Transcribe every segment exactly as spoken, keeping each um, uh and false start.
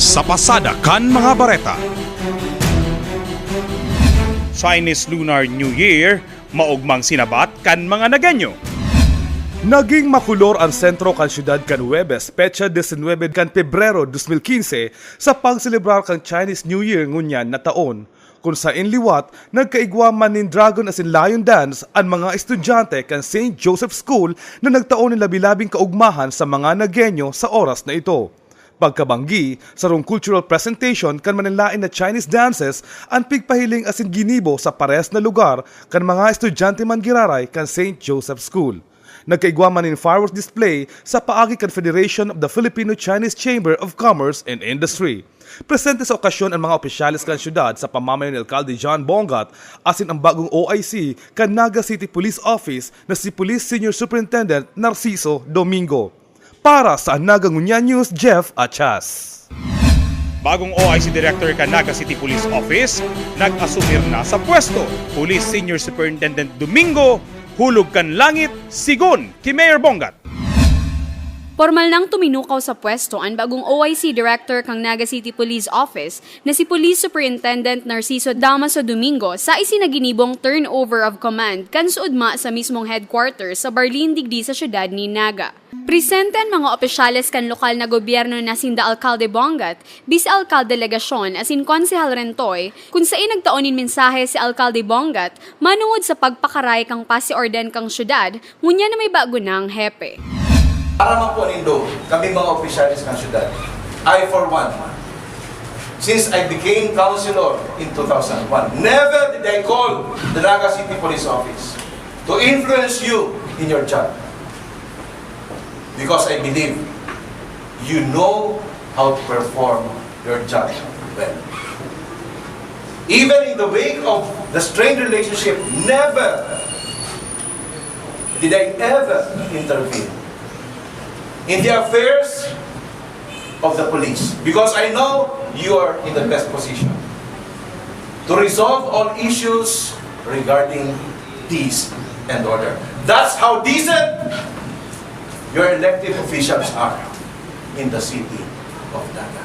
Sa pasada kan mga bareta. Chinese Lunar New Year, maogmang sinabat kan mga Nagueño. Naging makolor an sentro kan syudad kan Huwebes, petsa disinwebe kan Pebrero dos mil quince, sa pagselebrar kan Chinese New Year ngunyan na taon, kun saen liwat nagkaigwa man nin Dragon asin Lion Dance an mga estudyante kan Saint Joseph School na nagtao nin labi-labing kaogmahan sa mga Nagueño sa oras na ito. Pagkabanggi, sarong cultural presentation kan manlaen na Chinese dances an pigpahiling asin ginibo sa parehas na lugar kan mga estudyante man giraray kan Saint Joseph School. Nagkaigwa man nin fireworks display sa paagi kan Federation of the Filipino-Chinese Chamber of Commerce and Industry. Presente sa okasyon an mga opisyales kan syudad sa pamamayo ni Alkalde John Bongat asin ang bagong O I C kan Naga City Police Office na si Police Senior Superintendent Narciso Domingo. Para sa Naga Ngunyan News, Jeff Achas. Bagong O I C Director kan Naga City Police Office, nag-asumir na sa pwesto, Police Senior Superintendent Domingo Hulog kan Langit, sigon ki Mayor Bongat. Pormal nang tuminukaw sa pwesto an bagong O I C Director kan Naga City Police Office na si Police Superintendent Narciso Damaso Domingo sa isinaginibong turnover of command kan suodma sa mismong headquarters sa Barlin digdi sa siyudad nin Naga. Presente an mga opisyales kan lokal na gobyerno na sinda Alkalde Bongat, Bise-Alkalde Legacion asin Konsehal Rentoy, kun saen nagtao nin mensahe si Alkalde Bongat manongod sa pagpakaray kan pasi-orden kan syudad ngunyan na may bago nang hepe. Para man po nindo, kami mga opisyales ng syudad, I for one, since I became councilor in two thousand one, never did I call the Naga City Police Office to influence you in your job. Because I believe you know how to perform your job well. Even in the wake of the strained relationship, never did I ever intervene in the affairs of the police because I know you are in the best position to resolve all issues regarding peace and order. That's how decent your elected officials are in the city of Naga.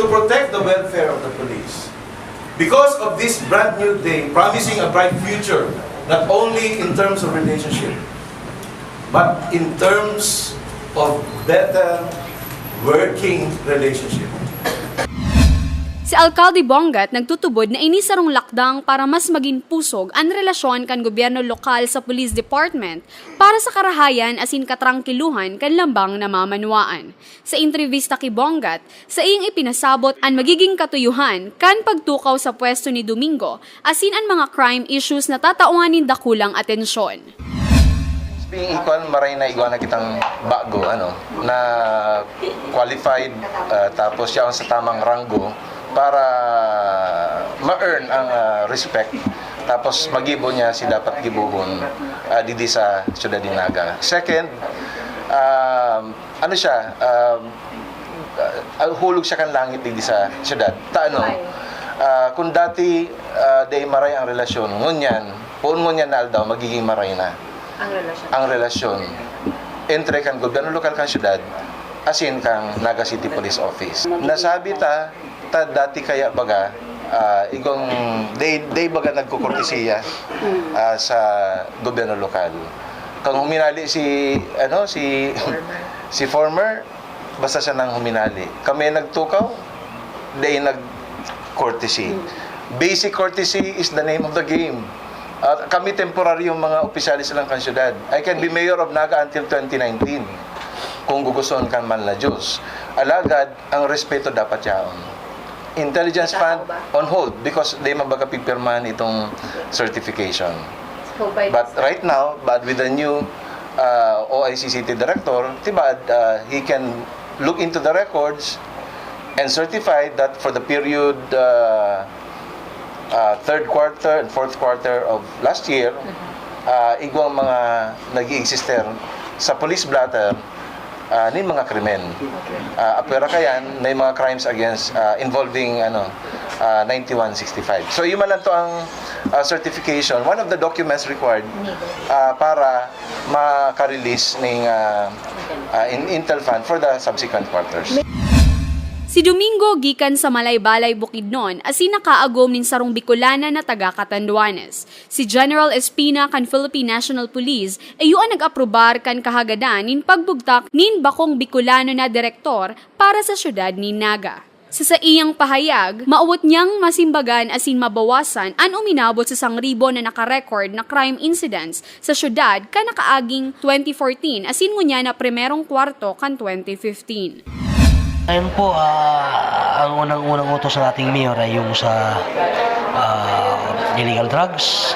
To protect the welfare of the police, because of this brand new day promising a bright future, not only in terms of relationship, but in terms of better working relationship. Si Alkalde Bongat nagtutubod na ini sarong lakdang para mas magin pusog an relasyon kan gobyerno lokal sa Police Department para sa karahayan asin katrangkiluhan kan lambang na mamanwaan. Sa entrebista ki Bongat, saiyang ipinasabot an magiging katuyohan kan pagtukaw sa pwesto ni Domingo asin an mga crime issues na tatawan nin dakulang atensyon. Being equal, maray na igwa na kitang bago, ano, na qualified, ah, tapos siya ang sa tamang ranggo para ma-earn ang ah, respect. Tapos magibo niya si dapat gibohon ah, didi sa syudad ni Naga. Second, um, ano siya, um, ah, hulog siya kan langit didi sa syudad. Ta ano, ah, kung dati ah, day maray ang relasyon, ngunyan, poon ngunyan na aldaw, magiging maray na Ang relasyon. ang relasyon entre kan gobyerno lokal kan syudad asin kan Naga City Police Office. Nasabi ta, ta dati kaya baga, ah, igong day, day baga nagkukurtesiya ah, sa gobyerno lokal. Kung huminali si ano si si former, basta siya nang huminali. Kami nagtukaw, day nag courtesy. Basic courtesy is the name of the game. Ah, kami temporaryong mga opisyales lang kan syudad. I can be mayor of Naga until twenty nineteen, kung gugustuhan kan mahal na Diyos. Alagad, ang respeto dapat yaon. Intelligence fund on hold because di man baga pigpirmahan itong certification. But right now, but with the new uh, O I C City Director, tibad, uh, he can look into the records and certify that for the period uh, uh, third quarter and fourth quarter of last year, uh, igwang mga nag-exister sa police blotter, ah, nin mga krimen. Ah, apwera kayan, may mga crimes against, ah, involving, ano, ah, ninety-one sixty-five. So, iyo man lang to ang, ah, certification, one of the documents required, ah, para maka-release ning, ah, ah, in Intel Fund for the subsequent quarters. Si Domingo gikan sa Malaybalay, Bukidnon, asin nakaagom nin sarong Bicolana na taga Catanduanes. Si General Espina kan Philippine National Police iyo an nag-aprobar kan kahagadan nin pagbugtak nin bakong Bicolano na direktor para sa siyudad nin Naga. Sa saiyang pahayag, maawot niyang masimbagan asin mabawasan an uminabot sa sangribo na naka-record na crime incidents sa siyudad kan nakaaging twenty fourteen asin ngunyan na primerong kwarto kan twenty fifteen. Ayun po, ah, ang unang-unang utos ng ating mayor ay yung sa, ah, illegal drugs,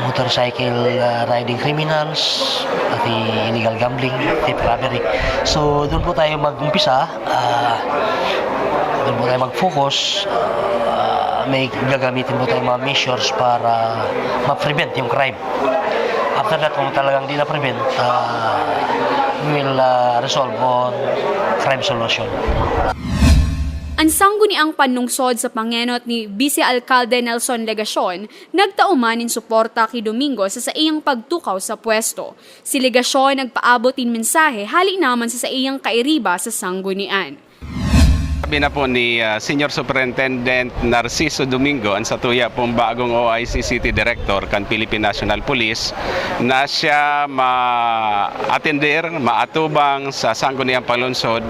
motorcycle, ah, riding criminals, pati illegal gambling, thief robbery. So, doon po tayo mag-umpisa. Ah, doon po tayo mag-focus. Ah, may gagamitin po tayong mga measures para ma-prevent yung crime. After that, kung talagang di na-prevent, ah, we will, ah, resolve on crime solution. An sangguniang panlungsod sa pangenot ni Vice Alcalde Nelson Legacion nagtao man nin suporta ki Domingo sa saiyang pagtukaw sa pwesto. Si Legacion nagpaabot nin mensahe hali naman sa saiyang kairiba sa sanggunian. Sabi na po ni ah, Senior Superintendent Narciso Domingo, ang satuya pong bagong O I C City Director kan Philippine National Police, na siya ma-atender, maatubang sa sangguniang panlungsod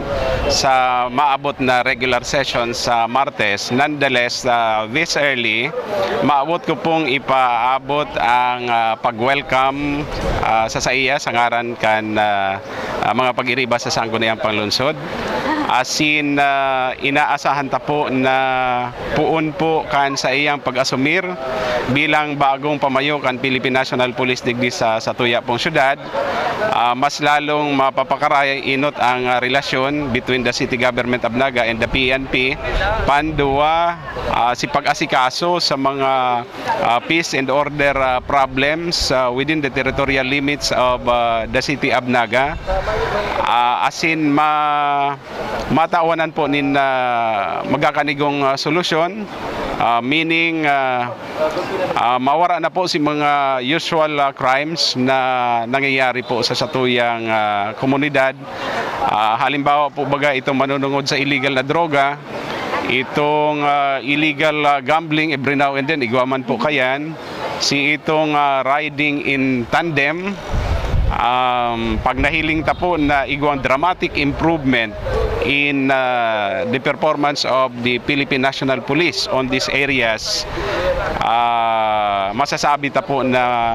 sa maabot na regular session sa Martes. Nonetheless, ah, this early, maabot ko pong ipaabot ang ah, pag-welcome ah, sa saiya sa ngaran kan ah, ah, mga pag-iriba sa sangguniang panlungsod. Asin ah, inaasahan ta po na poon po kan saiyang pag-asumir bilang bagong pamayo kan Philippine National Police digdi sa satuya pong syudad, ah, mas lalong mapapakaray inot ang ah, relasyon between the City Government of Naga and the P N P, pandua ah, si pag-asikaso sa mga ah, peace and order ah, problems ah, within the territorial limits of ah, the City of Naga. Ah, asin ma matawanan po nin ah, magkakanigong ah, solusyon, ah, meaning ah, ah, mawara na po si mga usual ah, crimes na nangyayari po sa satuyang ah, komunidad. Ah, halimbawa po baga itong manunungod sa illegal na droga, itong ah, illegal ah, gambling every now and then, igwa man po kayan, si itong ah, riding in tandem, um, pag nahiling ta po na igwang dramatic improvement in ah, the performance of the Philippine National Police on these areas, ah, masasabi ta po na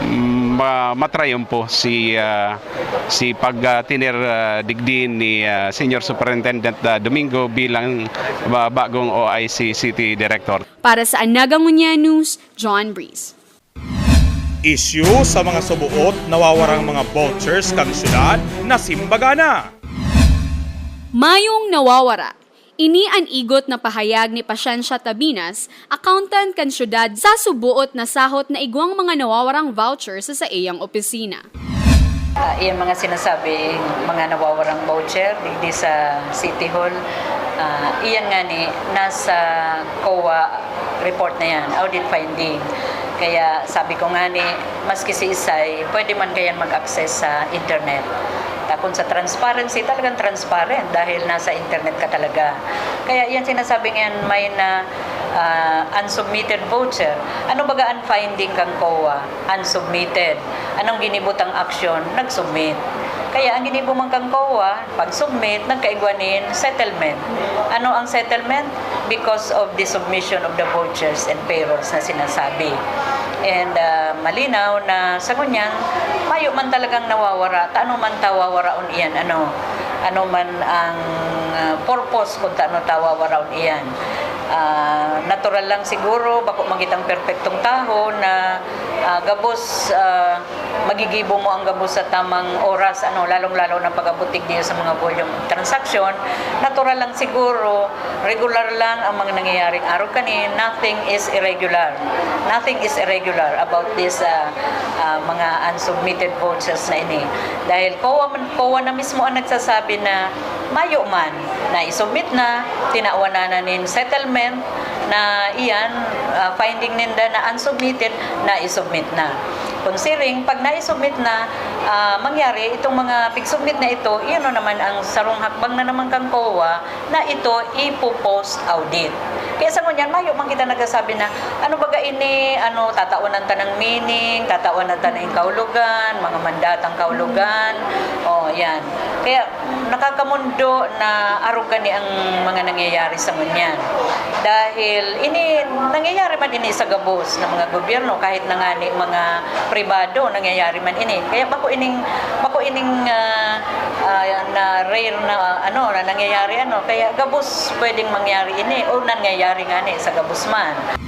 mm, ma- matrayumpo si ah, si pagtiner ah, digdi ni ah, Senior Superintendent ah, Domingo bilang ah, bagong O I C City Director. Para sa Anaga Ngunyan News, John Breeze. Isyu sa mga subuot nawawarang mga vouchers kan syudad nasimbaga na. Mayong nawawara. Ini an igot na pahayag ni Pasiencia Tabinas, accountant kan syudad, sa subuot na sahot na igwang mga nawawarang voucher sa saiyang opisina. Ah, iyang mga sinasabi, mga nawawarang voucher digdi sa City Hall, ah, iyan ngani nasa COA report na yan, audit finding. Kaya sabi ko ngani, maski si Isay, pwede man kayan mag-access sa internet. Takon sa transparency, talagang transparent dahil nasa internet ka talaga. Kaya yan sinasabi ngayon, may na ah, unsubmitted voucher. Ano baga ang finding kan COA? Unsubmitted. Anong ginibo tang aksyon? Nag-submit. Kaya ang ginibo man kan COA, pag-submit, nagkaigwa nin settlement. Ano ang settlement? Because of the submission of the vouchers and payrolls na sinasabi. And ah, malinaw na sa ngunyan, mayo man talagang nawawara. Taano man ta wawaraon iyan? Ano? Ano man ang ah, purpose kung taano ta wawaraon iyan? Ah, natural lang siguro, bako man kitang perpektong tawo na ah, gabos ah, magigibo mo ang gabos sa tamang oras, ano, lalong-lalo na pag-abot digdi sa mga volume of transaction. Natural lang siguro, regular lang ang mga nangyayaring araw kani, nothing is irregular. Nothing is irregular about this ah, ah, mga unsubmitted vouchers na ini. Dahil COA, man- COA na mismo ang nagsasabi na mayo man na isubmit na, tinawan na na nin settlement, Na iyan, ah, finding ninda na unsubmitted, na-submit na. Kung siring, pag na-submit na, ah, mangyari itong mga pig-submit na ito, iyon na naman ang sarong hakbang na naman kan COA na ito ipo-post audit. Kaya sa ngunyan, mayo man kita nagsasabi na, "Ano baga ini? Ano, tatawan ta ng meaning, tatawan ta ng kaulugan, mga mandatang kaulugan." O, yan. Kaya nakakamundo na arog kani ang mga nangyayari sa ngunyan. Dahil ini, nangyayari man ini sa gabos na mga gobyerno, kahit na ngani mga pribado, nangyayari man ini. Kaya bako ining, bako ining, ah, ah, na rare na, ano, na nangyayari, ano. Kaya gabos pwedeng mangyari ini o nangyayari ngani sa gabos man.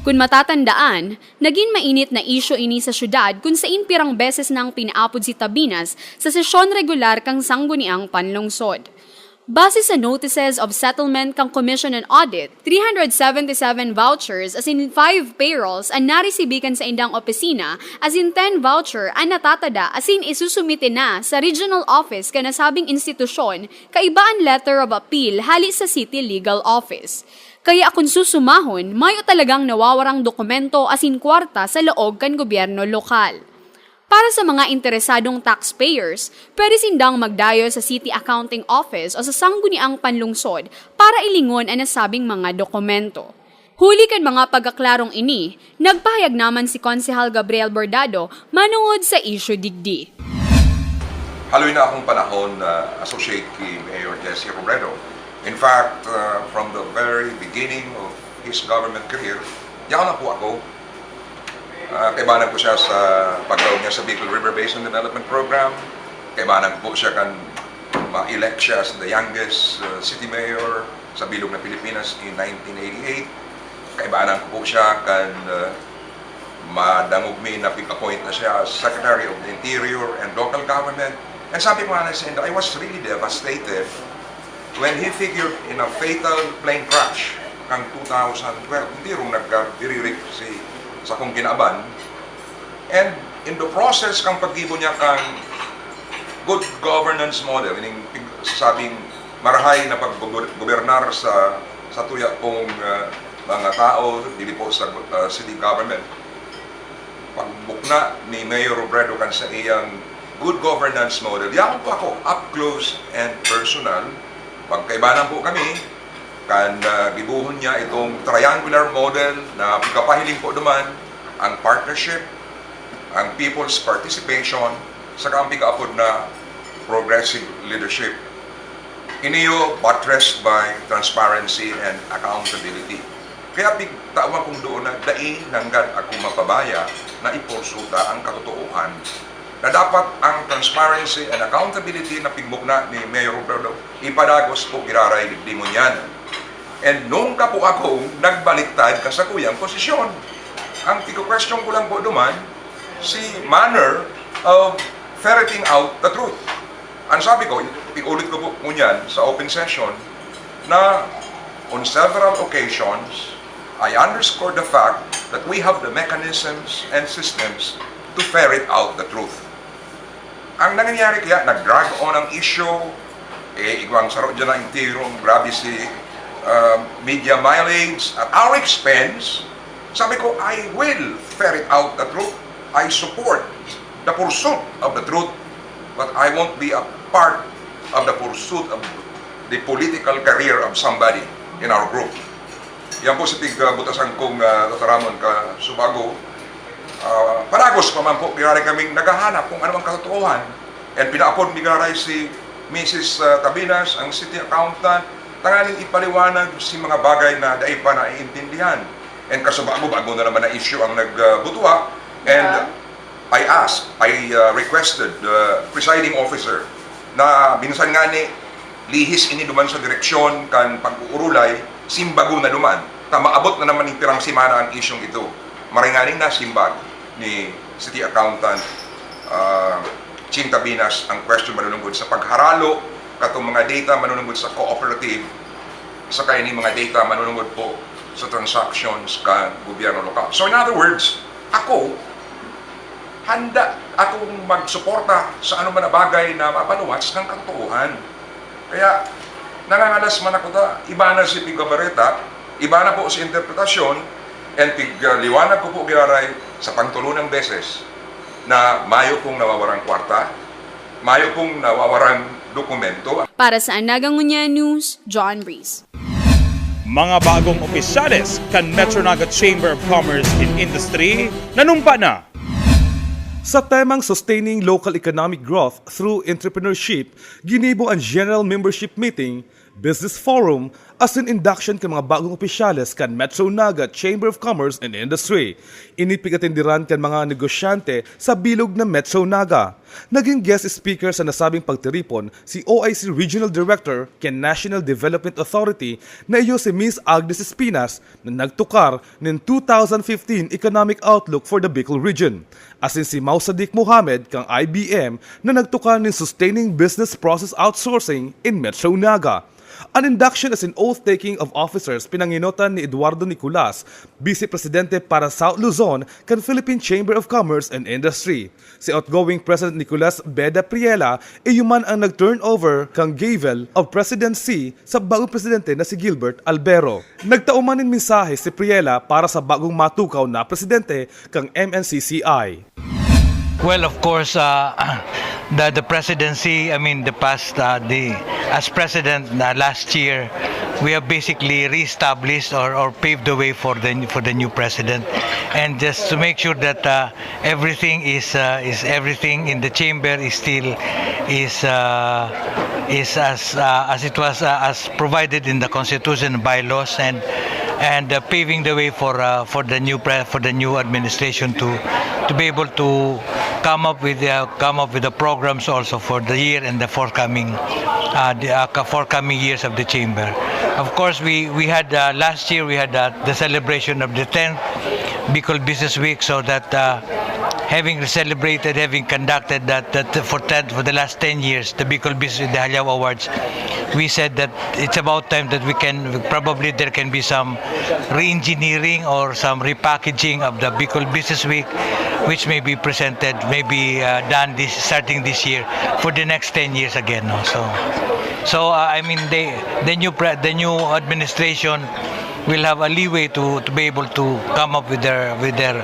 Kun matatandaan, nagin mainit na isyu ini sa syudad kun sain pirang beses nang pinaapod si Tabinas sa sesyon regular kan Sangguniang Panlungsod. Base sa Notices of Settlement kan Commission on Audit, three hundred seventy-seven vouchers asin five payrolls an naresibi kan saindang opisina, asin ten voucher an natatada asin isusumite na sa regional office kan nasabing institusyon kaiba an letter of appeal hale sa City Legal Office. Kaya kun susumahon, mayo talagang nawawarang dokumento asin kwarta sa laog kan gobyerno lokal. Para sa mga interesadong taxpayers, pwede sindang magdayo sa City Accounting Office o sa Sangguniang Panlungsod para ilingon an nasabing mga dokumento. Huli kan mga pagkaklarong ini, nagpahayag naman si Konsehal Gabriel Bordado manungod sa isyu digdi. Haloy na akong panahon na associate ki Mayor Jesse Robredo. In fact, uh, from the very beginning of his government career, yaon na po ako. Uh, kaibanan ko siya sa paglaog niya sa Bicol River Basin Development Program. Kaibanan ko po siya kan ma-elect siya as the youngest uh, city mayor sa bilog na Pilipinas in nineteen eighty-eight. Kaibanan ko po siya kan uh, madangog mi na pig-appoint na siya as Secretary of the Interior and Local Government. And sabi ko nga na sa inyo, I was really devastated when he figured in a fatal plane crash kang two thousand twelve. Entirong nagkadiririk si sakong kinaban. And in the process kang paggibo niya kang good governance model, ining pig- sabing marahay na paggobernar sa sa tuya pong ah, mga tao, dili po sa ah, city government. Pagbukna ni Mayor Robredo kan sa iyang good governance model, yaon po ako up close and personal. Pagkaibanan po kami, kan ah, gibohon niya itong triangular model na pagkapahiling po duman ang partnership, ang people's participation, saka ang pig-aapod na progressive leadership. Iniyo buttressed by transparency and accountability. Kaya pigtawan kong doon na dai nanggad ako mapabaya na ipursuta ang katotoohan na dapat ang transparency and accountability na pigmukna ni Mayor Robredo ipadagos po giraray digdi ngunyan. And nunca po akong nagbaliktad ka sa kuyang posisyon. Ang tigo-question ko lang po duman, si manner of ferreting out the truth. Ang sabi ko, iulit ko po ngunyan sa open session, na on several occasions, I underscore the fact that we have the mechanisms and systems to ferret out the truth. Ang nangyayari kaya, nag-drag on ang issue, eh, igwang saro dyan na intirong grabe si uh, media mileage at our expense. Sabi ko, I will ferret out the truth. I support the pursuit of the truth, but I won't be a part of the pursuit of the political career of somebody in our group. Yan po si tig uh, butasan kong uh, tataramon ka Subago. Uh, paragos pa man po, pirari kaming naghahanap kung ano ang katotohan. And pinaapod ni Garay si Missus Uh, Tabinas, ang city accountant, tanganing ipaliwanag si mga bagay na dai pa naiintindihan. And kasubago, bago na naman na issue ang nagbutuha. And uh, I asked, I uh, requested the presiding officer na minsan nga ni lihis ini duman sa direksyon kan pag-uurulay, simbago na duman. Ta maabot na naman ning pirang semana ang isyong ito. Maringaning na simbag ni City Accountant uh, Ching Tabinas ang question manunungod sa pagharalo katong mga data manunungod sa cooperative saka ini mga data manunungod po sa transactions kan gobyerno lokal. So in other words, ako, handa akong magsuporta sa anuman na bagay na mapaluwas ng katotohan. Kaya nangangalas man ako ta, iba na si Pico Barreta, Iba na po sa interpretasyon, and pigliwanag ko po giraray sa pangtulunang beses na mayo pong nawawarang kwarta, mayo pong nawawarang dokumento. Para sa Anaga Ngunyan News, John Breeze. Mga bagong opisyales kan Metro Naga Chamber of Commerce and Industry nanumpa na. Sa temang Sustaining Local Economic Growth Through Entrepreneurship, ginibo an General Membership Meeting, Business Forum, asin induction kan mga bagong opisyales kan Metro Naga Chamber of Commerce and Industry. Ini pig-atenderan kan mga negosyante sa bilog na Metro Naga. Naging guest speaker sa nasabing pagtiripon si O I C Regional Director kan National Development Authority na iyo si Miss Agnes Espinas na nagtukar nin two thousand fifteen Economic Outlook for the Bicol Region, asin si Mausadik Mohamed kan I B M na nagtukar nin Sustaining Business Process Outsourcing in Metro Naga. An induction asin oath-taking of officers pinangenotan ni Eduardo Nicolas, Vice Presidente para South Luzon kan Philippine Chamber of Commerce and Industry. Si outgoing President Nicolas Beda Priela iyo man ang nag-turnover kan gavel of presidency sa bagong presidente na si Gilbert Albero. Nagtao man nin mensahe si Priela para sa bagong matukaw na presidente kan M N C C I. Well, of course, uh, the the presidency. I mean, the past, uh, the as president uh, last year, we have basically reestablished or, or paved the way for the for the new president, and just to make sure that uh, everything is uh, is everything in the chamber is still is uh, is as uh, as it was uh, as provided in the constitution and bylaws, and and uh, paving the way for uh, for the new pre- for the new administration to to be able to come up with uh, come up with the programs also for the year and the forthcoming uh, the uh, forthcoming years of the chamber. Of course, we we had uh, last year we had uh, the celebration of the tenth Bicol Business Week, so that uh, having celebrated, having conducted that, that for ten for the last ten years, the Bicol Business the Haliao Awards, we said that it's about time that we can probably there can be some re-engineering or some repackaging of the Bicol Business Week, which may be presented, may be uh, done this starting this year for the next ten years again. No? So, so uh, I mean the the new pre- the new administration will have a leeway to, to be able to come up with their with their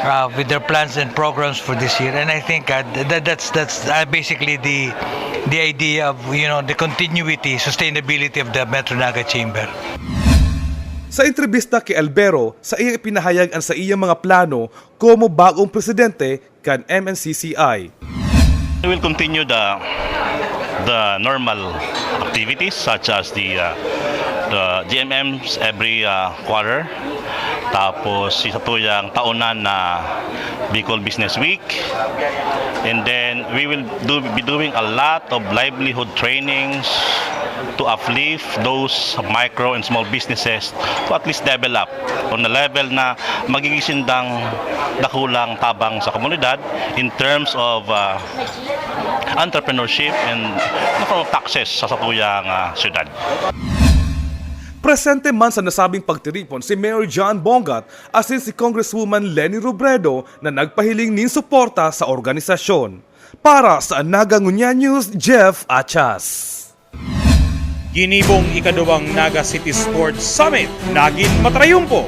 uh, with their plans and programs for this year. And I think uh, that that's that's uh, basically the the idea of you know the continuity, sustainability of the Metro Naga Chamber. Sa entrebista ki Albero, sa iya ipinahayag an sa iyang mga plano komo bagong presidente kan M N C C I. We will continue the the normal activities such as the uh, the G M Ms every uh, quarter, tapos si satuyang taonan na Bicol Business Week, and then we will do be doing a lot of livelihood trainings to uplift those micro and small businesses to at least develop on a level na magiging sindang dakulang tabang sa komunidad in terms of uh, entrepreneurship and taxes sa satuyang uh, syudad. Presente man sa nasabing pagtiripon si Mayor John Bongat asin si Congresswoman Leni Robredo na nagpahiling nin suporta sa organisasyon. Para sa Naga Ngunyan News, Jeff Achas. Ginibong ikaduwang Naga City Sports Summit nagin matrayumpo.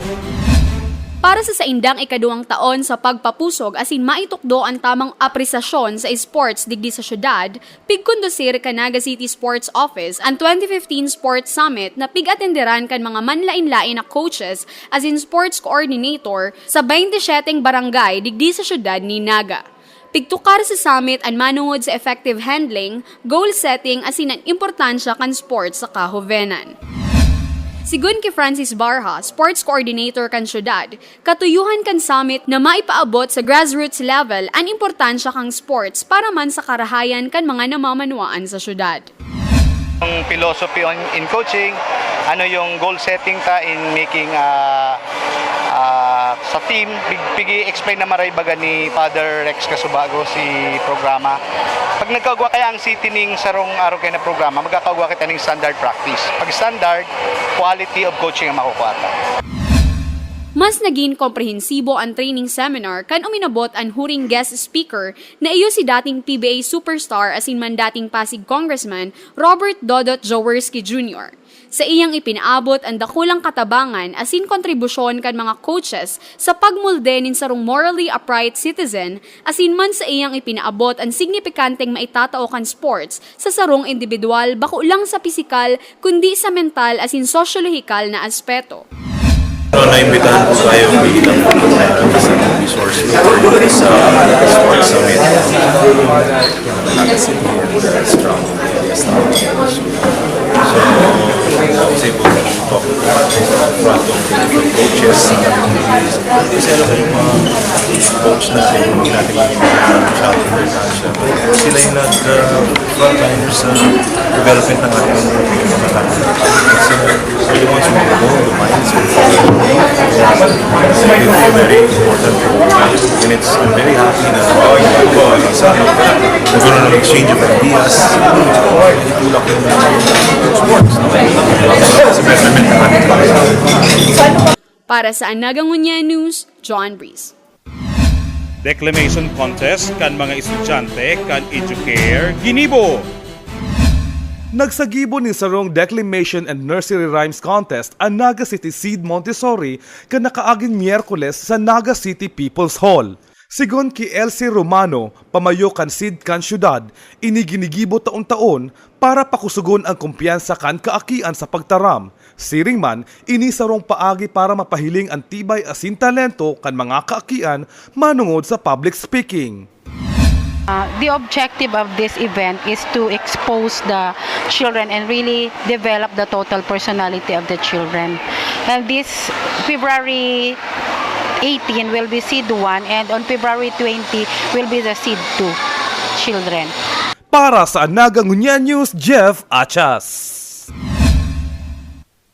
Para sa saindang ikaduwang taon sa pagpapusog asin maitukdo an tamang apresasyon sa sports digdi sa syudad, pigkondusir kan Naga City Sports Office an twenty fifteen Sports Summit na pig-atenderan kan mga manlaen-laen na coaches asin sports coordinator sa twenty-seven barangay digdi sa syudad nin Naga. Pigtukar sa summit an manongod sa effective handling, goal setting asin an importansya kan sports sa kahobenan. Sigon ki Francis Barha, sports coordinator kan syudad, katuyuhan kan summit na maipaabot sa grassroots level an importansya kan sports para man sa karahayan kan mga namamanwaan sa syudad. Yung philosophy on, in coaching, ano yung goal setting ta in making uh, uh, sa team. Pig-i-explain na maray baga ni Father Rex Casubago si programa. Pag nagkaugwa kaya ang city ning sarong araw kaya na programa, magkakaugwa kita ning standard practice. Pag standard, quality of coaching ang makukuha ta. Mas naging komprehensibo an training seminar kan uminabot an huring guest speaker na iyo si dating P B A superstar asin man dating Pasig Congressman Robert Dodot Jaworski Junior. Sa iyang ipinaabot an dakulang katabangan asin kontribusyon kan mga coaches sa pagmolde nin sarong morally upright citizen, asin man sa iyang ipinaabot an signipikanteng maitatao kan sports sa sarong indibidwal, bako lang sa pisikal, kundi sa mental asin sosyolohikal na aspeto. So, naimbitahan po tayo bilang sa resource sa Sports Summit. So, I was able to talk in front of the different coaches. Kasi alam mo yung mga coach natin, yung mga natin yung mga sila yung nag uh, frontliners sa development ng ating mga talent. Kasi they're the ones who mold the minds of the very important role. And it's, I'm very happy na nagkaroon ng exchange of ideas. Itulak yung sports. Kasi meron namin Para sa Anaga Ngunyan News, John Breeze. Declamation Contest kan mga estudyante kan Educare ginibo. Nagsagibo nin sarong Declamation and Nursery Rhymes Contest an Naga City Seed Montessori kan nakaaging Miyerkules sa Naga City People's Hall. Sigon ki Elsie Romano, pamayo kan Seed kan syudad, ini ginigibo taon-taon para pakusugon ang kumpiyansa kan kaakian sa pagtaram. Siring man, ini sarong paagi para mapahiling an tibay asin talento kan mga kaakian manongod sa public speaking. Uh, the objective of this event is to expose the children and really develop the total personality of the children. And this February eighteen will be seed one, and on February twenty will be the seed two children. Para sa Anaga Ngunyan News, Jeff Achas.